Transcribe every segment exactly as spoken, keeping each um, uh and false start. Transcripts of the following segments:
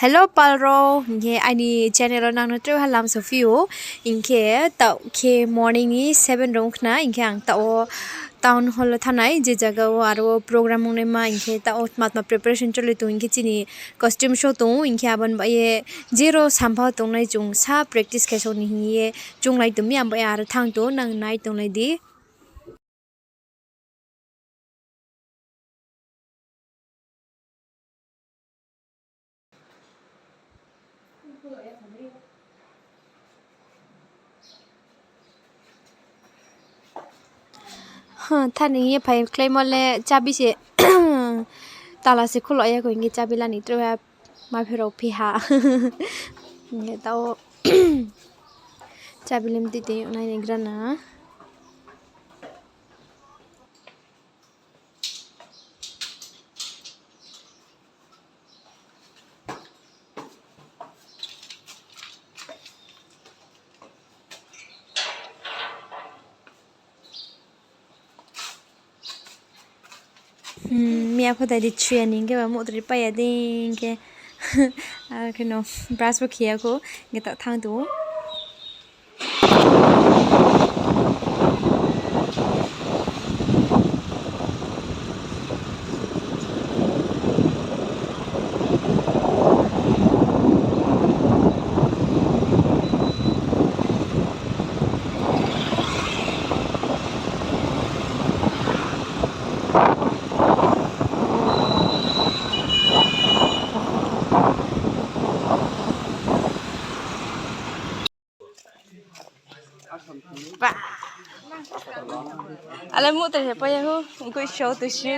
Hello pal rao, hing khe aini channel wo nang no tre ha lam sophi ou. Hing khe taoh khe morning ni seven rung khna, hing khe ang taoh wo town hall wo thanng nai, je zaga wo aro program ongnaima, hing khe taoh wo tma tma preparation cholai tong, hing khe chini costume show tong ou, hing khe abo ni baoh ye zero sampha tongnai chung sa practice khe song ni hing ye chunglai tong mi, abo ye aro thanng tong, nang nai tonglai di. Huh, thani ye phai kláimo le chabi se tala se khulo ya kho, hing khe chabi la ni tre ha ma pherao phi ha. Hing khe taoh chabi le mtui tui yag nai ni gra na. Hmm, miya pho dai di chuya ni hing khe ba muhtri pai ya dei hing khe. Aro khe no brush bo khe ya kho, hing khe taoh thanng tong ou. Ba. Ale muhtri se pai ya hu, ungkoi show tusi.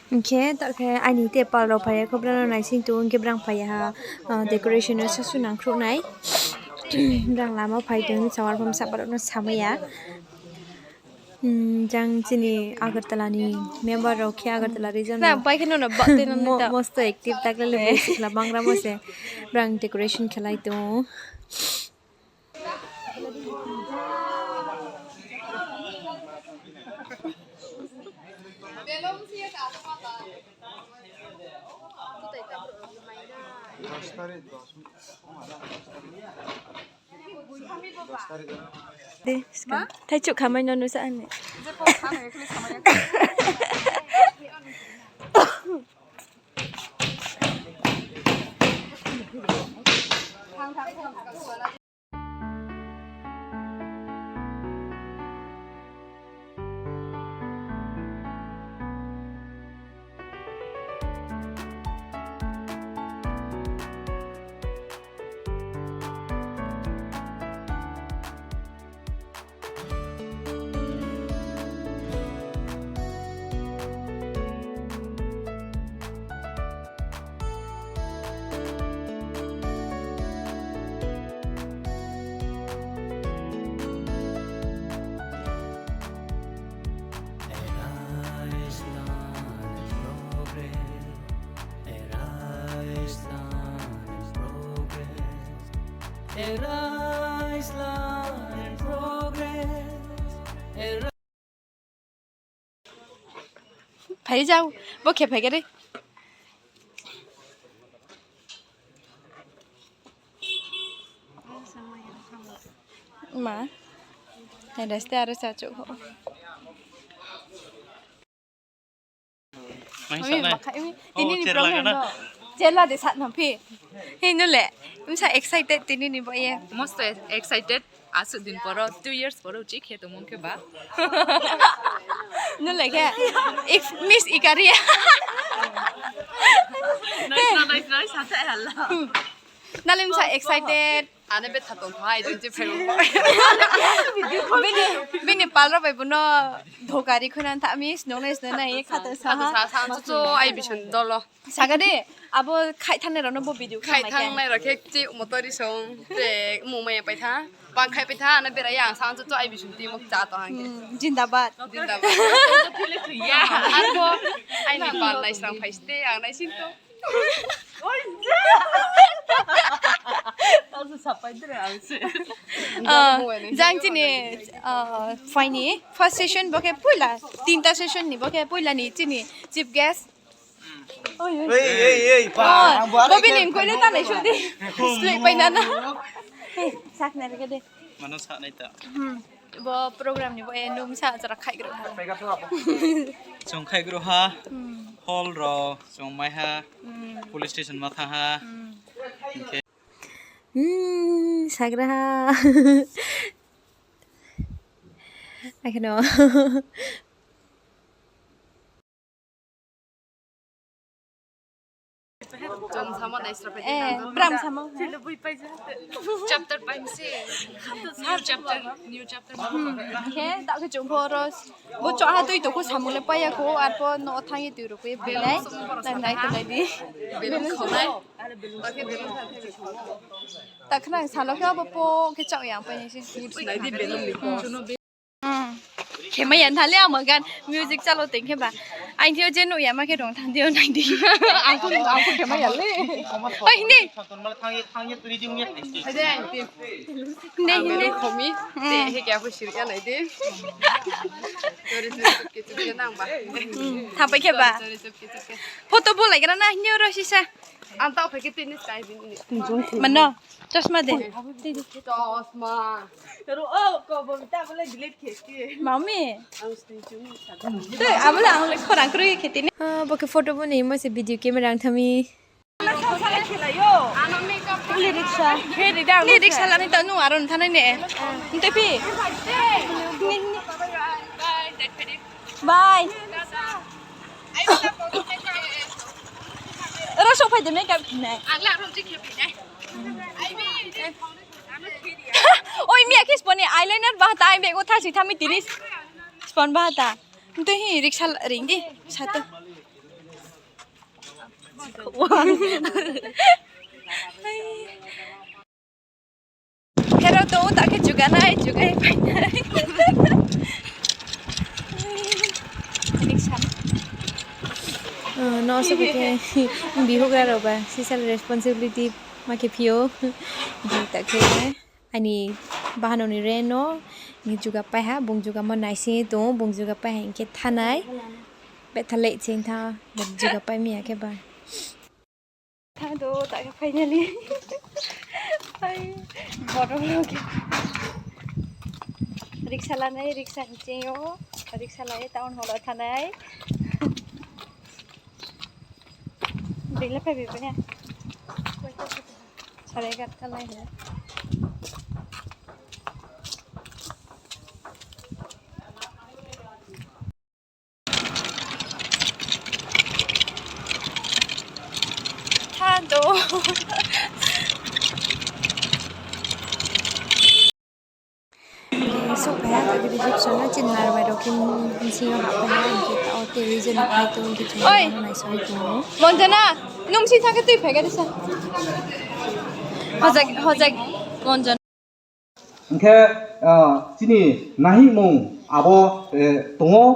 Hing khe taoh khe aini te pal rao phai ya kho, brang no naising tong ou, hing khe brang phai ya ha, ah, decoration no sasu nangkhruh nai. Brang lama phai tong, sawar pho msa baruh no samai ya. Hmm, jang chini Agartala ni member rao khe Agartala region na bai khe no no ba tei no mo-, ta. Mosto active takle le, eh, sikla bangramo se brang decoration khelai tong ou. De, ska. Thaichouh khamai no nusa ani. Phai jao, bo khe phai khe dei. Ma, hai reste aro sa chouh ho. Mami, ma khai mi. Tini ni program no. Chela de sat na phi. Hei, no le. Msa excited tini ni bo ye. Most excited. Asuh din poro, two years poro, chih khe tongmung khe ba. No le khe. Miss Ikaria. Nice, nice, nice, sa tha hala. Hmm. Nale msa excited. Ane betha tong thai, tong chi phai. Bini, bini pal rao bai bono dhokari khuna tha mi, snung nai, snung nai, khato sa. Khato sa, sa, chu, chu, ai bison dolo. Saka de, abo khai thangnai rao no bo video khai thangnai rao khe chi motor ri song, te mung mai pai tha, bang khai pai tha, ane berai ya, ang sa, chu, chu, ai bison ti mok cha to hang. Hmm, jindabad. Jindabad. Arbo, aini pal nai srang phai ste, ang nai sin to. Ah, jang chini, ah, phaini first session bo khe poila, tinta session ni bo khe poila ni chini chief guest. Oi, oi. Ei, ei, ei, pa. Oh, ang bo bo bini mkoi le tanai sudi. Slip pai na na. Hei, sak nai rege de. Mano sa nai ta. Hmm. Bo program ni bo e nung sa jora khaigro ha. Chung khaigro ha. Hmm. Hall ro, chung mai ha. Hmm. Police station ma thang ha. Hmm. Okay. Hmm, sagra ha. Akheno. Chung samo nai sra pai. Eh, bram samo. Chapter pai se. New chapter, new chapter. Hmm, khe, ta khe chung pho ro. Bo chouh ha tui tokho samung le pai ya kho, arpho no thang ye tui ro khe pai nai. Nai, nai, to nai di. Belum khonai. Ta khe nang salo khe abo po khe chouh yang pai nai se. Nai di belum ni po. Hmm. Khemai ya thale amo gan music chalo teng khe ba. Aing thio je nuh ya ma khe rong thang dio nai di. Ang pho, ang pho khemai ya le. Oi, hini. Hini, hini. Khomi. Hmm. Te he kya ko sir ya nai di. Sorry, sorry, sorry, sorry, nang ba. Hmm. Thapai khe ba. Sorry, sorry, sorry, sorry. Photo bo lai gra na hini ro sisa. Ang tao phai khe tini sky bini. Mano, chosma de. Chosma. Ro, o, ko bo ta bo le delete khe ti. Mami. Ang sini chung sa. Te, abo le ang le khorang kroi khe tini. Ah, bo khe photo bo ni mo se video camera ang thami. Ni rickshaw la ni ta nu aro thanai ne. Nte phi. Bye. Oro sok phai de makeup khe nai. Oi, miya khe spon ni eyeliner baha ta, ai bag o thasi thami tini. Spon baha ta. Nte hi rickshaw ring di, sato. Phero to ta khe juganai, jugai phainai. Rickshaw. Ah, no se bo khe bihugra rao ba, sisa responsibility ma khe phio. Di ta khe ani bahano ni re no, ni juga pai ha, bung juga mo naising tong, bung juga pai ha hing khe thanai. Betha late se tha, but juga pai mi ya khe ba. Tha do, ta khe finally. Hai, boro loge. Rickshaw lanai, rickshaw hing ching yo. Rickshaw lai town hall o thanai. Bini le phai bi bo ya. Sare egarota lai he. Tha do. Souhphai ha, ta khe reception no chini narbai rao khe bsing yo hahphai ha, hing khe ta o tei reason ni phai tong, hing khe chung no naisai tong ou. Monjana, nung bsing thanng khe tui phai kha di sa. Hojak, hojak, Monjana. Hing khe, ah, chini nahihmung abo, eh, tong ou,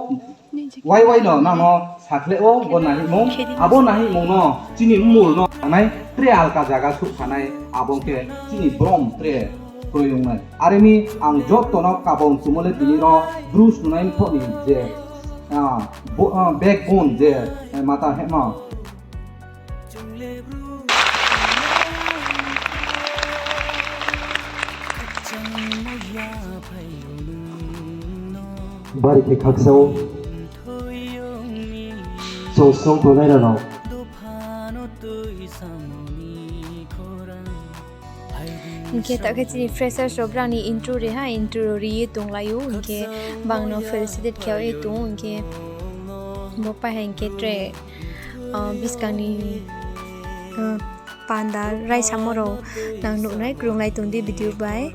wai wai no nang no sakhleh ou, bo nahihmung, abo nahihmung no chini mmul no nai tre alka zaga souhphanai, abo khe chini brom tre kroi ong nai. Are mi ang joto no kabang chumo le tini ro Bru snungnai mthoh ni je, ah, bo, ah, backbone je, eh, mata hema. Bari khe khaksa ou. Chung snung tongnai rao no. Hing khe ta khe chini freshers rao brang ni intro ri ha, intro ri ye tonglai ou, hing khe bang no felicitate khe ye tong ou, hing khe bo pai ha hing khe tre, ah, buskang ni, ah, panda raisamo rao nang nuhnai krunglai tong di video bai.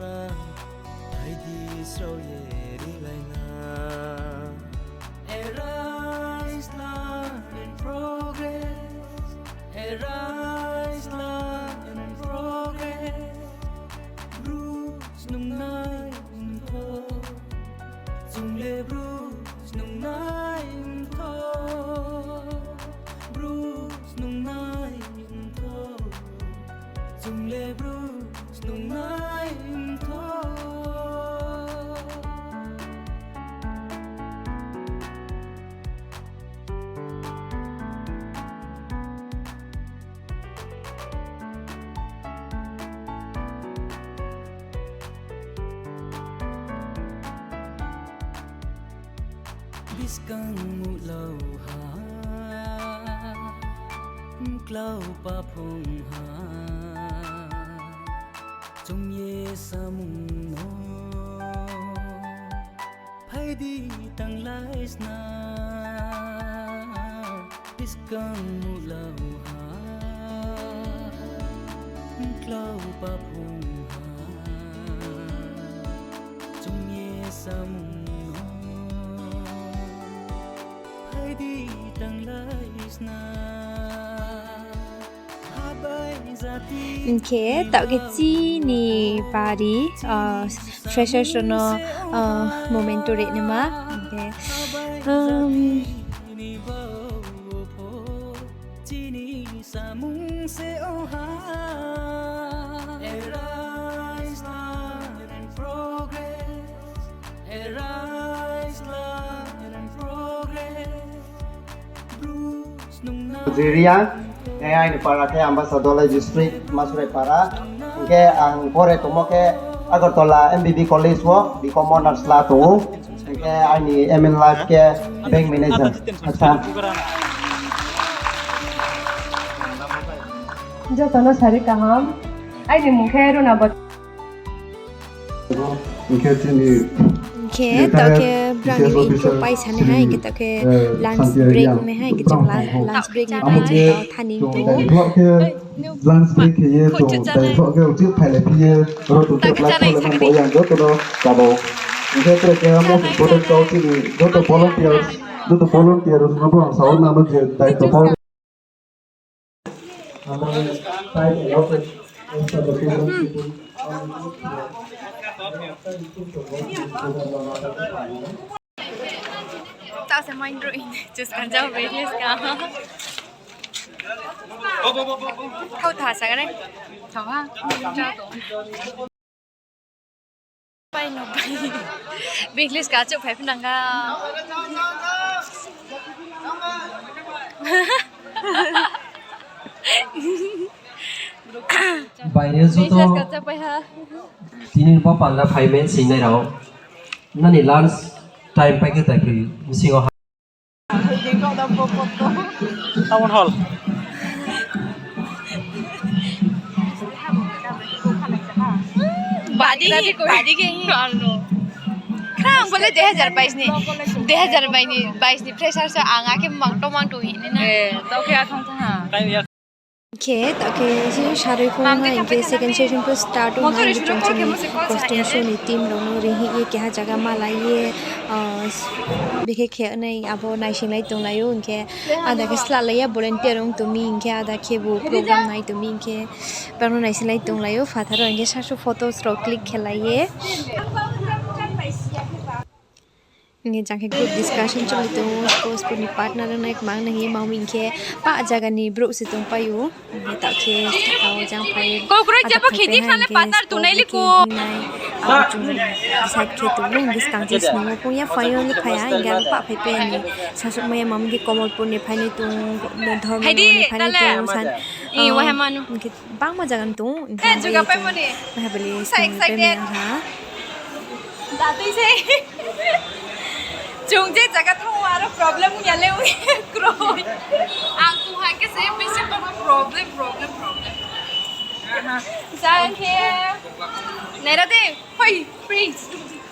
Arise, learn and progress. Arise, learn and progress. Bru snungnai mthoh. Chung le Bru snungnai mthoh. Bru snungnai Buskang muhlau ha, mklau paphung ha, chung ye samung no, phai di tanglai sna. Buskang muhlau ha, mklau paphung ha, chung ye samung no, phai di tanglai sna. Hing khe taoh khe chini pari, ah, freshers rao no, ah, memento ri naima. Hing khe, um, Jiria, eh, aini para khe Ambassador District, Masurai para. Hing khe ang pore tongmo khe Agartala M B B College wo B Com Honours la tong ou. Hing khe aini aim in life khe bank manager. Acha. Joto no sari kaham. Aini mung khe Runa Bot- Hing khe chini Hing khe taoh khe brang ni intro pai sa nai ha, hing khe taoh khe lunch break ong nai ha, hing khe chung la-, lunch break ni pai thani tong ou. Lunch break khe ye chung tai vlog khe uchih phailai phi ye, ro tong khe class khe le nang bo yang joto no kabo. Hing khe tre khe most important kau chini joto volunteers, joto volunteer rao no bo ang sao nang no je tai tong pho. Ta se main ro in, just kan jao, waitlist ka. Kau tha sa ka nai? Tha ha. Pai no pai. English ka chouh phai phi nang kha. Bai ni joto. English ka chouh pai ha. Tini bo panda phai men singnai rao. Nani lunch time pai khe tai phai bsing o ha. Town hall. Badi, badi khe hi. Khna ang bole dui hajar bais ni, dui hajar bais ni, bais ni fresher so ang akhe mang to mang tong hi ni na. Eh, tao khe athang tha ha. Khe, tao khe, je sarui phung ha, hing khe second session pho start ong ha, hing khe chung chini costume show ni team rao no ri hing ye keha zaga malai ye, ah, bikhe khe nai abo naisinglai tonglai ou, hing khe ada khe slalai ya volunteer ong tong mi, hing khe ada khe bo program nai tong mi, hing khe brao no naisinglai tonglai ou, phathar wo hing khe sasu photos rao click khelai ye. Hing khe jang khe group discussion choli tong ou, sports ni partner rao nai kmang nai hing ye ma hing khe pah zaga ni brouh se tongpai ou. Hing khe taoh khe saka wo jang phai ye. Kau kroi jepho khedi khale partner tongnai liku. Abo chung decide khe tong ou, hing khe skang je snung wo phung ya phai yo le phai ya, hing khe abo pah phai pai ni. Sasuhmai ya ma hing khe Komolpur ni phainai tong, Dhormo ni phainai tong, san, hing khe bangma zaga ni tong ou, hing khe Mahabali ha. Datui se. Chung je zaga thanng ou aro problem ya le oi kroi. Ang tong ha khe se bisi problem, problem, problem. Jang khe. Naira de, hoi, prince.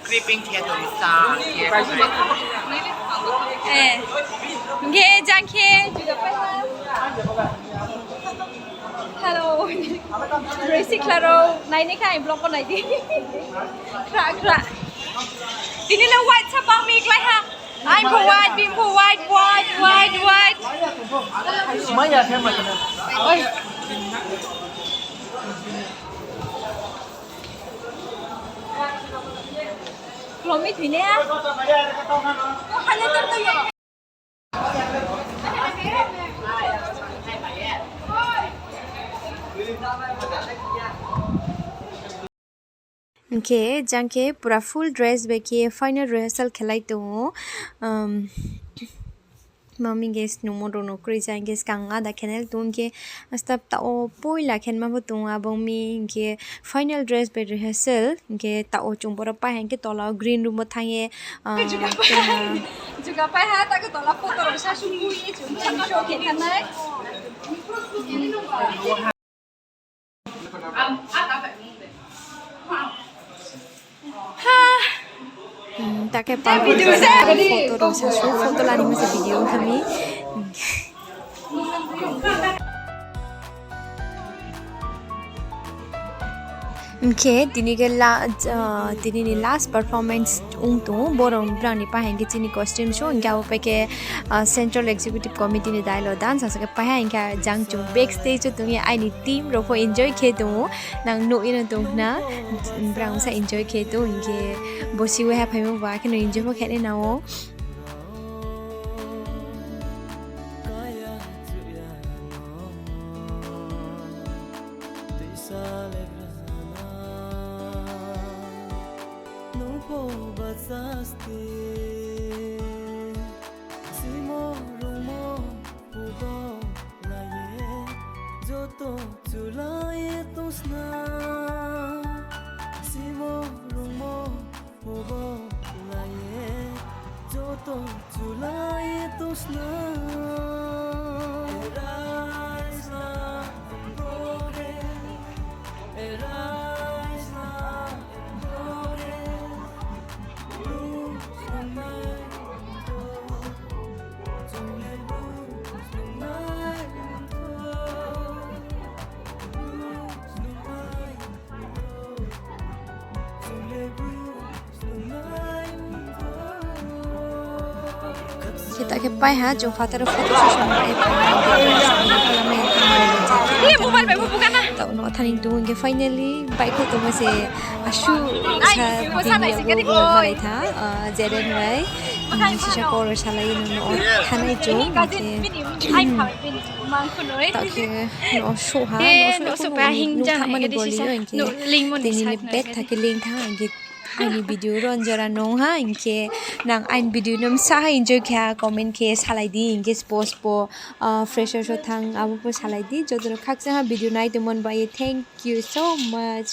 Creeping khe tong sa. Eh. Hing khe jang khe. Hello. Resi khlaro, nai ni kha, vlog ko nai di. Khra, khra. Tini le white sa pang mi klái ha. Ai pho white, bini pho white, white, white, white. Oi. Khlomi thoi ne. Hing khe jang khe pura full dress bai khe final rehearsal khelai tong ou. Umm, mami hing khe snungmo rao no kroi ja hing khe skang ada khe nai tong ou hing khe staff taoh wo poila khe ma pho tong ou abo mi hing khe final dress bai rehearsal hing khe taoh wo chung boro pai hing khe tola wo green room wo thanng ye, ah, keha, Kapai ha, ta khe tola photo rao sa sung ye chung sa show khe thanai. Ha. Hmm, ta khe pa video sa, photo rao sa sung, photo lani mo se video kami. Hing khe tini khe la-, ah, tini ni last performance ong tong ou, boro brang ni pa hing khe chini costume show, hing khe abo pai khe, ah, Central Executive Committee ni dailo dance, asa khe pai ha, hing khe jang chung backstage o tong ye aini team rao pho enjoy khe tong ou, nang nuh ye no tong khna, brang sa enjoy khe tong, hing khe bosi waiha phaimo ba khe no enjoy pho khe nai nang ou. Nung pho bachaste, simo rungmo phuh bo la ye, joto chulai ye tongsna. Simo rungmo phuh bo la ye, joto chulai ye tongsna. Khe ta khe pai ha, chung phathar wo photo session bai thanng nai, mobile bai bo buka na. Taoh no thanng ni tong ou, hing khe finally baihkhouh tongma se asuh sa bini yago bo malai tha, ah, Jeren bai, hmm, sisa koro salai ye no no thanai chung, hing khe taoh khe no souh ha, no souh ha, hing jang nuh thanngmani boli yo, hing khe tini ni bed tha khe ling tha, hing khe aini video ro njora nung ha, hing khe nang aini video no bsa ha enjoy khe ha comment khe salai di, hing khe sbo sbo, ah, freshers wo thanng abo pho salai di, joto no khakchang ha video nai tongmo ni bai ye, thank you so much.